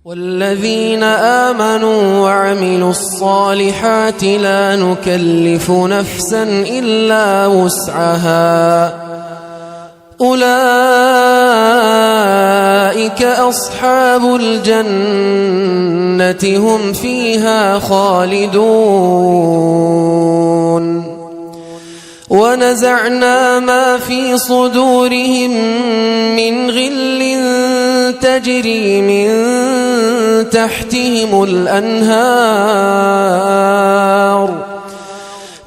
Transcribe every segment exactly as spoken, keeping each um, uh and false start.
والذين آمنوا وعملوا الصالحات لا نكلف نفسا إلا وسعها أولئك أصحاب الجنة هم فيها خالدون. ونزعنا ما في صدورهم من غل تجري من تحتهم الأنهار،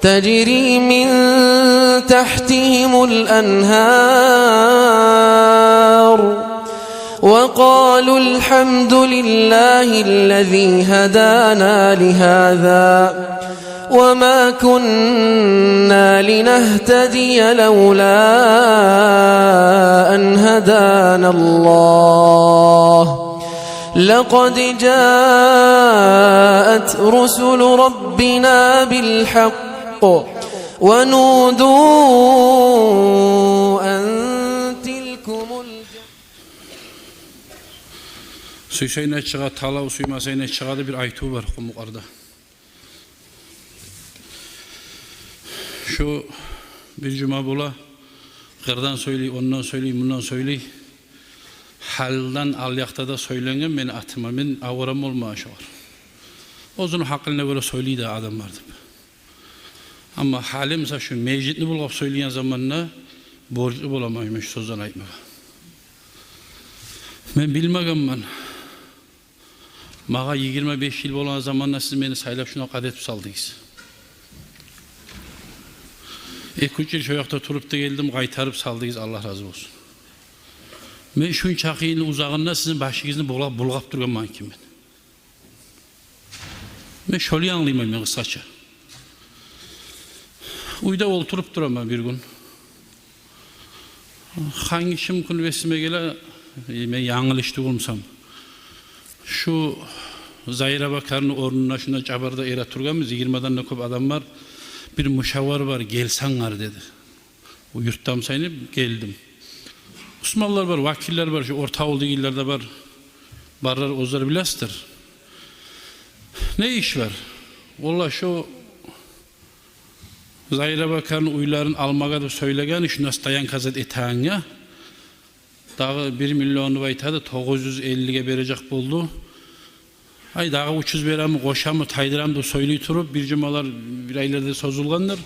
تجري من تحتهم الأنهار، وقالوا الحمد لله الذي هدانا لهذا وما كنا لنهتدي لولا أن هدانا الله لقد جاءت رسل ربنا بالحق ونودوا أن تلكم الجنة. Сюйсенг де чыгъа талав, сюймесенг де чыгъа деп бир айтыв бар къумукъларда. Шу бир жума бола, къырдан сёйлей, ондан сёйлей, мундан сёйлей. Гьалиден алъякъда да сёйленген мени атыма, мен аварам болмагъан шогъар. Оьзюню гьакъылына гёре сёйлей де адам бар деп. Амма гьали, мисал, шу межитни булгъап сёйлейген заманда борчлу боламан мен шу сёзлени айтмагъа. Мен билмегенмен. Магъа йигирма беш йыл болгъан заманда сиз мени сайлап шунда къади этип салдыгъыз. Эки-уьч йыл шо якъда туруп да гелдим, къайтарып салдыгъыз, Аллагь рази болсун. Мен шунчакъы йылны узагъында сизин башыгъызны булгъап, булгъап тургъанман экен мен. Мен шолай англайман мен къысгъача. Уьйде олтуруп тураман бир гюн. Хангишим гюн эсиме геле, э, мен янгылыш тюгюлмюсем. Шу Загьира Бакарны орнуна шунда Чабарда эретургъанбыз, йигирмадан да кёп адам бар. Бир мушавар бар, гелсенг гьар деди. О юртдамы сайнып гелдим. Усманлар бар, вакиллер бар, шу орта авул дегенлер де бар. Барлар оьзлер билесиздир. Не иш бар? Валлагь, шу Загьира Бакарны уьйлерин алмагъа деп сёйлеген, шунда стоянка зат этегенге. Дагъы бир миллион деп айтады, тогъуз юз эллиге бережек болду. Ай, дагъы уьч юз береми, къошамы, тайдырамы деп сёйлей туруп, бир жумалар, бир айлар да созулгъандыр.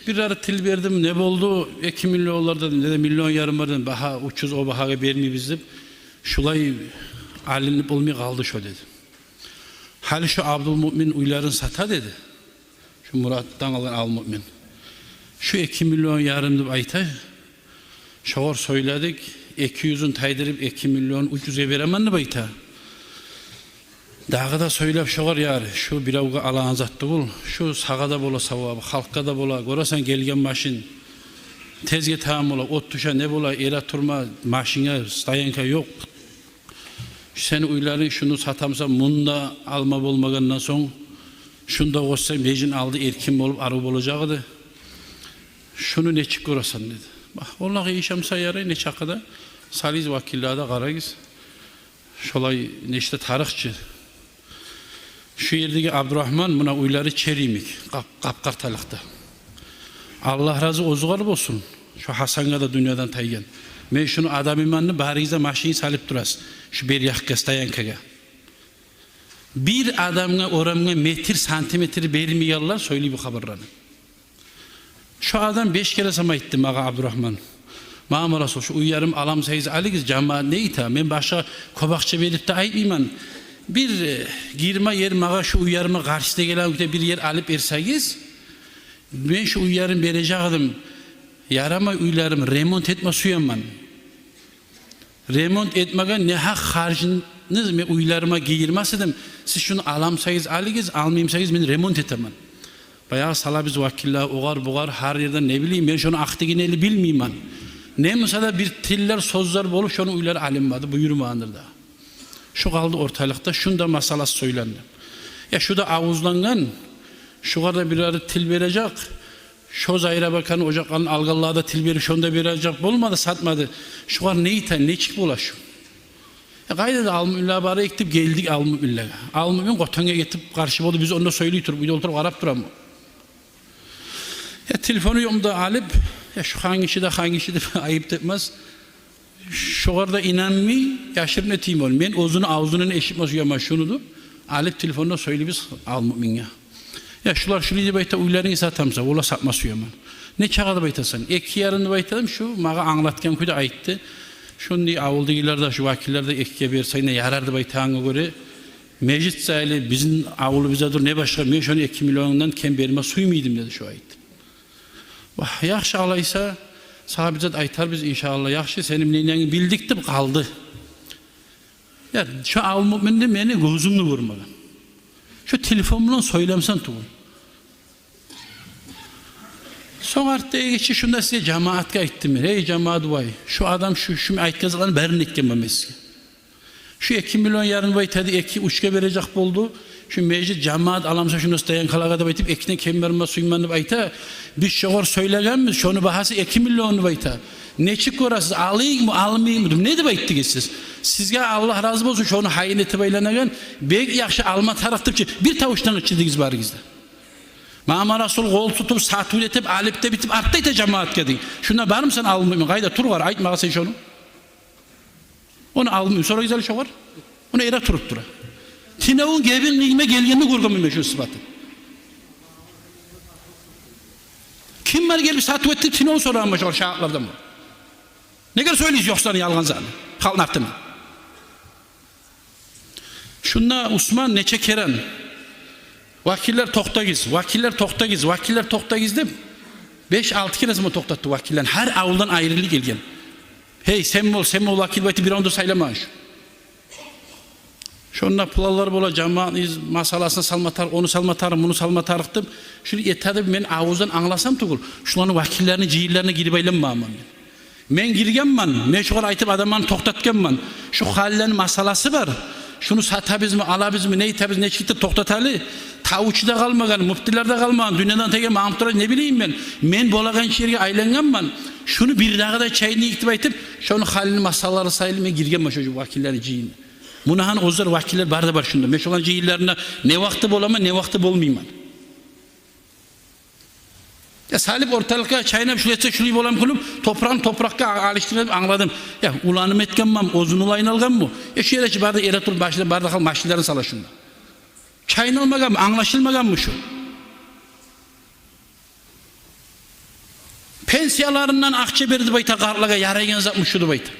Бир ары тил бердим, не болду? Эки миллионлар дедим, не де миллион ярым бар дедим, багьа уьч юз, о багьагъа бермейбиз деп. Шулай алынып болмай къалды шо деди. Гьали шу Абдулмуъмин уьйлерин сата деди. Шу Муратдан алгъан Абдулмуъмин. Шу эки миллион ярым деп айта. Шогъар сёйледик, эки юзюн тайдырып, эки миллион уьч юзге беремен деп айта. Дагъы да сёйлеп шогъар, яри, шу биревге алагъан зат тюгюл, шу сагъа да бола савабы, халкъгъа да бола. Гёресен, гелген машин тезге тамам бола, от тюше, не бола, эретурма, машинге стоянка ёкъ. Сени уьйлеринг, шуну сатамса, мунда алма болмагъандан сонг, шунда къойса, межин алды эркин болуп, арив болажакъ эди. Шуну нечик гёресен деди. Багь, валлагь, иш буса ярай, нечакъы да салыгъыз, вакиллеге де къарагъыз. Шолай нечик де тарыкъ чы. Шу ердеги Абдурагьман, муна уьйлери чери йимик, къап-, къап-къарталыкъда. Аллагь рази оьзюгер болсун. Шу Гьасангъа да дюньядан тайгъан. Мен шуну адамыман деп, барыгъыз да машин салып турасыз шу бер якъгъа, стоянкагъа. Бир адамгъа орамгъа метр, сантиметр бермейгенлер сёйлей бу хабарланы. Шо адам беш керен сама айтды магъа, Абдурагьман: «Мама Расул, шу уьйлерим аламсагъыз алыгъыз, жамаат не айта? Мен башгъа кёп акъча берип де айтмайман. Бир, э, гирме ер магъа, шу уьйлериме къаршы да гелеген кюйде бир ер алып берсегиз, мен шу уьйлерим бережек эдим. Ярамай уьйлерим, ремонт этме сюемен. Ремонт этмеге негьакъ харжны мен уьйлериме гийирмес эдим. Сиз шуну аламсагъыз алыгъыз, алмаймсагъыз мен ремонт этемен». Баягъы салабыз вакиллеге, огъар-бугъар, гьар ерден, не билейим, мен шону ахтыгинели билмеймен. Не буса да бир тиллер, сёзлер болуп, шону уьйлери алынмады, буюрмагъандыр да. Шу къалды орталыкъда, шунда масъаласы сёйленди. Я шу да авузлангъан, шугъар да бир ары тил бережек. Шо Загьира Баканы ожакъларын алгъанлагъа да тил берип, шону да бережек болмады, сатмады. Шугъар не айта, нечик бола шу? Къайда да ал муъминлеге барайыкъ деп гелдик ал муъминлеге. Ал муъмин къотангъа гетип къаршы болду, биз онда сёйлей туруп, уьйде олтуруп къарап тураман. Я телефону ёкъму да алып, я шу хангиши де, хангиши деп айып этмес. Шогъар да инанмай, яшырып не этейим ону? Мен оьзюню авзундан эшитме сюемен шуну деп, алып телефонда сёйлейбиз ал муъминге. Я шулар шулай деп айта, уьйлерин сатамыса, ола сатма сюемен. Нечагъа деп айтасан? Эки ярым деп айтдым, шу магъа англатгъан кюйде айтды. Шундай авулдагъылар да, шу вакиллер де экиге берсенг де ярар деп айтагъангъа гёре, межит сайлы бизин авулубузда дур, не башгъа, мен шону эки миллиондан кем берме сюймей эдим деди, шу айтды. Вагь, яхшы, алайса, сагъа бир зат айтарбыз, иншааллагь. Яхшы, сени мнениенги билдик деп къалды. Я, шо ал муъмин де мени гёзюм де гёрмеген. Шо телефон булан сёйлемесем тюгюл. Сонг артда гече шунда сизге, жамаатгъа айтдым мен: «Гьей, жамаат, вай, шу адам шу, шу мен айтгъан затланы барын этген бу мен сизге. Шу эки миллион ярым деп айтады, эки, уьчге бережек болду. Шу межит, жамаат аламыса шунда стоянкалагъа деп айтып, экиден кем берме сюймеймен деп айта. Биз шогъар сёйлегенбиз, шону багьасы эки миллион деп айта. Нечик гёресиз, алайыкъмы, алмайыкъмы?» — деп. «Не деп айтдыгъыз сиз?» «Сизге Аллагь рази болсун, шону гьайын этип айланагъан, бек яхшы, алма тарыкъ», — деп чи бир тавушдан къычырдыгъыз барыгъыз да. Магьаммат Расул къол тутуп, сатыв этип, алып да битип, артда айта жамаатгъа дей. Шунда бармысан ал муъмин? Къайда, тур къара, айт магъа сен шону. Ону ал муъмин, сорагъыз гьали шогъар. Ону эре туруп тура. Тюнегюн гебин нигме гелгенде гёргенмен мен шуну сыпатын. Ким бар гелип сатыв этди деп тюнегюн сорагъанман шогъар шагьатлардан бар. Неге сёйлейсиз ёкъса ялгъан затны халкъны артына? Шунда Усман нече керен: «Вакиллер, токътагъыз, вакиллер, токътагъыз, вакиллер, токътагъыз», — деп, беш-алты керен сама токътатды вакиллени, гьар авулдан айрылып гелген. «Гьей, сен бол, сен бол вакил», — деп айтып, биревню де сайламагъан шу. Шонда пуланлар бола, жамаатны масъаласына салма тарыкъ, ону салма тарыкъ, муну салма тарыкъ деп, шуну этеди деп мен авуздан англасам тюгюл, шуланы вакиллерини жыйынларына гирип айланмагъанман мен. Мен гиргенмен, мен шогъар айтып, адамланы токътатгъанман. Шу халилени масъаласы бар. Шуну сатабызмы, алабызмы, не этебиз, нечик этип токътаталы? Тавучу да къалмагъан, муфтилер де къалмагъан, дюньядан тайгъан Магьмут Раджаб, не билейим мен. Мен болагъан ерге айлангъанман. Шуну бир дагъы да чайнайыкъ деп айтып, шону халилени масъалалары сайлы мен гиргенмен шо вакиллени жыйынына. Муна гьана оьзлер вакиллер бары да бар шунда. Мен шоланы жыйынларына не вакъти боламан, не вакъти болмайман. Я салып орталыкъгъа, чайнап, шулай этсе шулай боламы экен деп, топуракъны топуракъгъа алышдырып англадым. Я уланымы этгенмеми, оьзюню уланын алгъанмы? Я шу ерде чи бары да эре туруп, башына бары да халкъ машинлерин сала шунда. Чайналмагъанмы, англашылмагъанмы шу? Пенсияларындан акъча берди деп айта къартлагъа, ярайгъан затмы шу деп айта.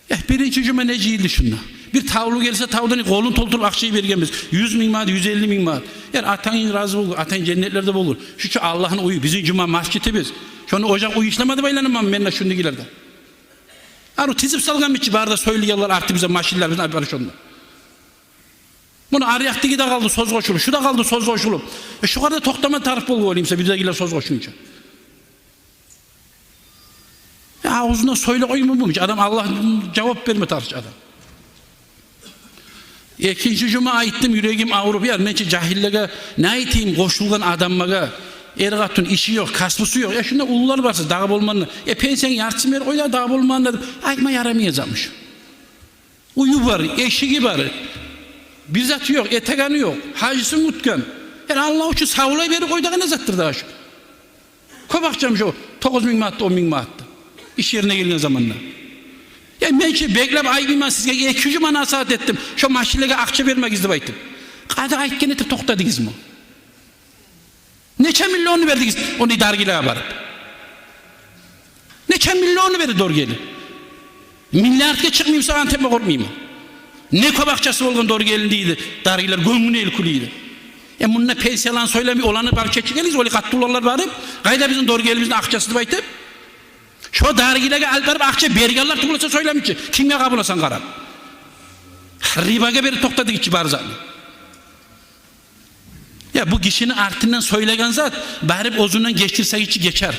Э, биринчи жума не жыйылды шунда? Бир тавлу гелсе, тавдан къолун толтуруп акъча бергенбиз. Юз минг манат, юз элли минг манат. Яр, атанг рази болгъур, атанг женнетлерде болгъур. Шу чу Аллагьны уью, бизин жума межитибиз. Шону ожакъ уьй ишлеме деп айланаманмы мен де шундагъылардан? Арив тизип салгъанмы чы бары да сёйлейгенлер, артыбызда машинлерибизни алып бара шонда. Муна арякъдагъы да къалды сёз къошулуп, шу да къалды сёз къошулуп. Э, шугъар да токътама тарыкъ болгъан эдим сен, бирдагъылар сёз къошгъунча. Э, авзундан сёйлеп къойма болмай чы адам, Аллагь жавап берме тарыкъ чы адам. Экинчи жума айтдым, юрегим авруп, яр, мен чи жагьиллеге не айтайым, къошулгъан адамлагъа, эр-къатын, иши ёкъ, касбусу ёкъ. Э, шунда уллулар барса, дагъы болмагъанда, э, пенсияны яртысын берип къой да, дагъы болмагъанда деп айтма ярамай затмы шу. Уью бар, эшиги бар. Бир заты ёкъ, этегени ёкъ. Гьажисын кютген. Яни Аллагь учун савлай берип къой дагъы, не затдыр дагъы шу? Кёп акъчамы шу тогъуз минг манатды, он минг манатды? Иш ерине гелген заманда. Я мен чи беклеп айтмайман сизге, эки жума насигьат этдим, шо машинлеге акъча бермегиз деп айтдым. Къады айтгъан этип токътадыгъызмы? Нече миллионну бердигиз онда даргилагъа барып? Нече миллионну берди Доргели? Миллиардгъа чыкъмаймы сагъа, антепме къоркъмаймы? Не кёп акъчасы болгъан Доргелини дейди, даргилар гёнгюне элкюлейди. Э, мунда пенсияланы сёйлемей, оланы барып чечип гелигиз, олай къатты уланлар барып, къайда бизин Доргелибизни акъчасы деп айтып. Шо даргилагъа алып барып акъча бергенлер тюгюл эсе сёйлемей чи, кимге къабуласан къарап? Рибагъа берип токътадыгъыз чы бары затны. Я бу гишини артындан сёйлеген зат, барып оьзюнден гечдирсегиз чи гечер.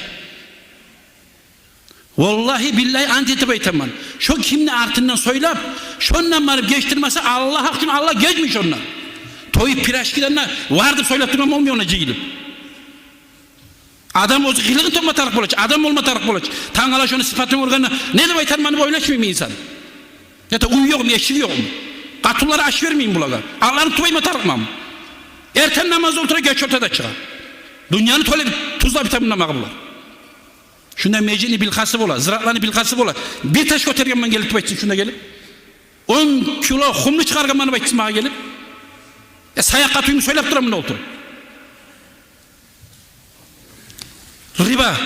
Валлагьи, биллагьи, ант этип айтаман. Шо кимни артындан сёйлеп, шондан барып гечдирмесе, Аллагь гьакъ учун, Аллагь гечмей шондан. Тоюп пирожкиден де вар деп сёйлеп тургъан болмай онда жыйылып. Адам оьзю къылыгъын тапма тарыкъ бола чы, адам болма тарыкъ бола чы. Тангала шону сыпатын гёргенде, не деп айтарман деп ойлашмаймы инсан? Яда уьй ёкъму, эшиги ёкъму? Къатынлары аш бермейми булагъа? Атларын тутмаймы тарыкъмамы? Эртен намазда олтура, геч ортада чыгъа. Дюньяны тёлеп, тузлап битеми намагъы булар. Шунда межитни билгьасы бола, зиратланы билгьасы бола. Бир таш гётергенмен гелип деп айтсын шунда гелип. Он кило хумну чыгъаргъанман деп айтсын магъа гелип. Э, саякъ къатынымны сёйлеп тураман мунда олтуруп. Риба.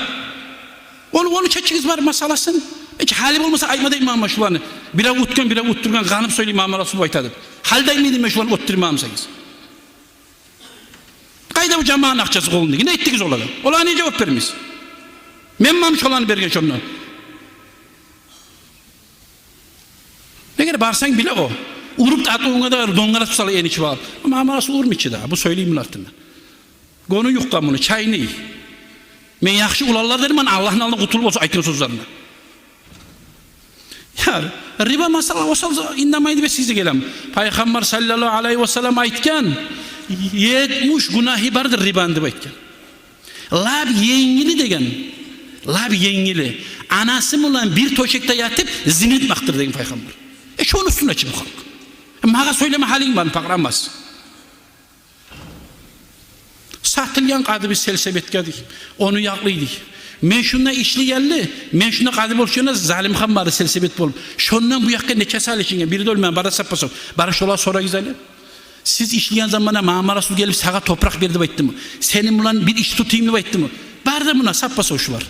Ону, ону чечигиз бар масъаласын. Гьеч гьали болмаса айтма да имам шуланы. Бирев утгъан, бирев утдургъан, къанып сёйлей, имам Расул айтады. Гьали де айтмайман шуланы, утдурмагъан эсегиз. Къайда бу жамаатны акъчасы къолундагъы? Не этдигиз олагъа? Олагъа не жавап бермейсиз? Мен мамыш оланы берген шонда. Неге барсанг биле о. Уруп да, атлавунга да донгарат сала, эничип алып. Амма Расул урмайчы да, бу сёйлей муну артында. Гёню юкъгъан муну, чайный. Мен яхшы уланлар дедим, мана Аллагьны алдында къутулуп болсун айтгъан сёзлерине. Я, риба масъала осал, индемейди, бес сизге гелем. Пайхаммар саллаллагьу алайгьи васаллам айтгъан, етмиш гюнагьы бардыр рибаны деп айтгъан. Лап енгили деген, лап енгили. Анасы булан бир тёшекде ятып зина этмекдир деген пайхаммар. Э, шону уьстюне чи бу халкъ? Э, магъа сёйлеме гьалинг бармы, пакъырамас? Сатылгъан къады бир сельсоветге дей, ону якълай дей. Мен шунда ишлегенли, мен шунда къады болуп, шунда Залимхан бары сельсовет болуп. Шондан бу якъгъа нече сал ишинген, бири де оьлмеген, бары да саппа-сав. Барып шолагъа сорагъыз гьали. Сиз ишлеген заманда Магьаммат Расул гелип сагъа топуракъ бер деп айтдымы? Сени булан бир иш тутайым деп айтдымы? Бары да муна саппа-сав шулар.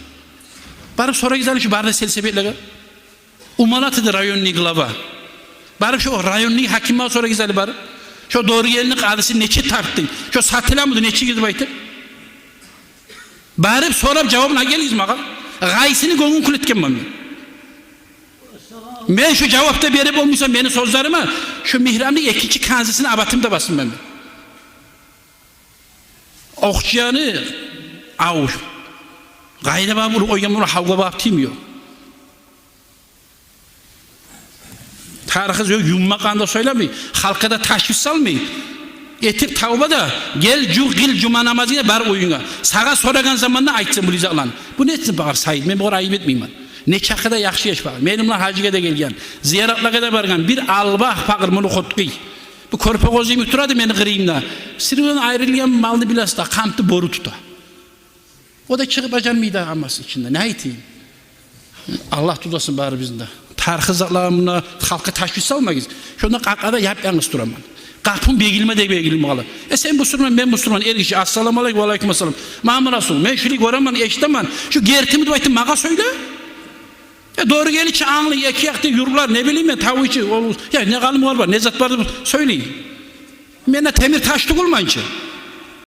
Барып сорагъыз гьали шу бары да сельсоветлеге. Умалат эди районный глава. Барып шо районный гьакимге сорагъыз гьали барып. Шо Доргелини къадиси нече тартды? Шо сатыламыды, нече гирди деп айтып. Барып сорап жавабын алып гелигиз магъа. Къайсыны гёнгюн кюл этгенмен мен? Мен шу жавап да берип болмасам мени сёзлериме, шу мигьрабны экинчи канзисин абатым да басдым мен. Охчаны ав. Къайда барып уруп къойгъан, муну гьавгъа барып тиймей о. Тарихи ёкъ, юммакъ анда сёйлемей, халкъгъа да ташвиш салмай. Этип тавба да, гел, жув къыл жума намазынга, бар уьюнге. Сагъа сорагъан заманда айтсын бу ризакъланы. Бу не этсин багъар Саид? Мен бугъар айып этмеймен. Нечакъы да яхшы яш бар. Мени булан гьажгъа да гелген, зияратлагъа да баргъан бир албагь пакъыр муну къоткъуй. Бу кёрпе къозу йимик турады мени къырыйымда. Сиринден айрылгъан малны биласыз да, къамтны бору тута. О да чыгъып бажармай да аммасы ичинде. Не айтайым? Аллагь тюзлесин барыбызны да. Тарихи затлагъа, муна халкъгъа ташвиш салмагъыз. Шонда къакъада яп-янгыз тураман. Къапум бегилме де бегилме къала. Э, сен бусурман, мен бусурман, эр гиши, ассаламу алейкум, ва алейкум ассалам. Магьаммат Расул, мен шулай гёремен, эшитемен. Шу гертими деп айтып магъа сёйле. Э, Доргели чи англай, эки якъда юртлар, не билейим мен, тавучу, ол, я не къалымлар бар, не зат бар деп сёйлей. Мен де темир таш тюгюлмен чи.